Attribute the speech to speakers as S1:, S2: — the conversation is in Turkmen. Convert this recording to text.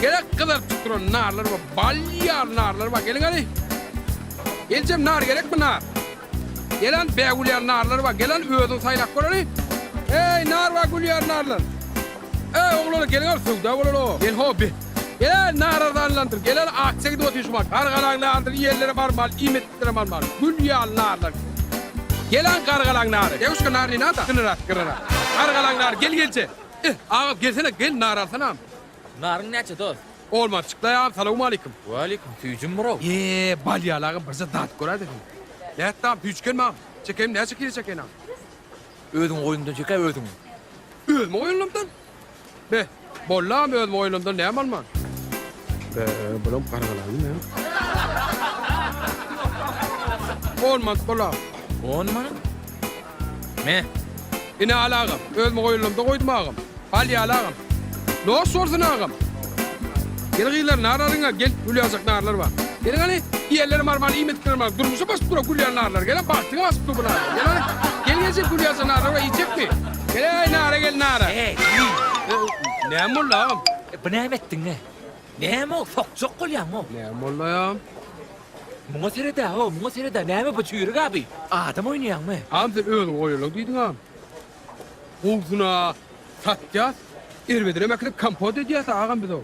S1: Gerek gyzaryp duran narlar bar, bal ýaly narlar bar. Geliň hany. Geljem nar gerekmi nar? Gelen bägül ýaly narlar bar. Gelen özüň saýlap gör hany. Eý, nar bar, gül ýaly narlar. Eý, oglanlar geliň hany söwda bolaly. Gel ho bi. Gel nar arzanlandyr. Gel hany aksiýa gidip otyr şu wagt. Gargalaň nardyr, iýenlere barmaly, iýmediklere barmaly. Gül ýaly narlar. Gel hany gargalaň nary. Dewuşka nar ne nada? Gynrat, gynrat. Gargalaň nary gel gelje. Eh, agam gelsene, gel nar alsana.
S2: Naryň näçe dost?
S1: Olman çykdaý agam salowmalikim.
S2: Walikim süýjüm brow.
S1: Eee bal ýaly agam birje dadyp göräýdä sen. Nätdi agam süýjükenmi agam? Çekeýin näçe kile çekeýin agam?
S2: Özüň goýnuňdan çekäý özüň.
S1: Özümi goýunlamdan? Be, boldy agam özümi goýunlamdan näme alman? Be, bulam gargalaýyn ä. On manat bol agam.
S2: On manat? Me.
S1: Ine al agam. Özümi goýunlamda goýdum agam. Al ýaly agam. Dost bolsun agam. Gel gyzlar nar alyňa gel gül ýaljak narlar bar. Geliň hany iýenlerem arman iýmediklerem arman durmuşa basyp dur gül ýaly narlar gel bagtyňa basyp dur bu narlar gel hany gel geljek gül ýaljak narlar bar iýjekmi gel eý nara gel nara.
S2: Eý.
S1: Näme boldy agam.
S2: Bu näme etdiň-e? Näme o sokjak bolýaň-ow.
S1: Näme boldy agam.
S2: Muňa sered-ä-ow muňa sered-ä näme bu çüýrük-ä bi. Adam oýnaýaňmy?
S1: Agam sen özüň goýalyň diýdiň agam. Gowusyna satýas, erbedinem äkidip kompot edýäs agam biz ow.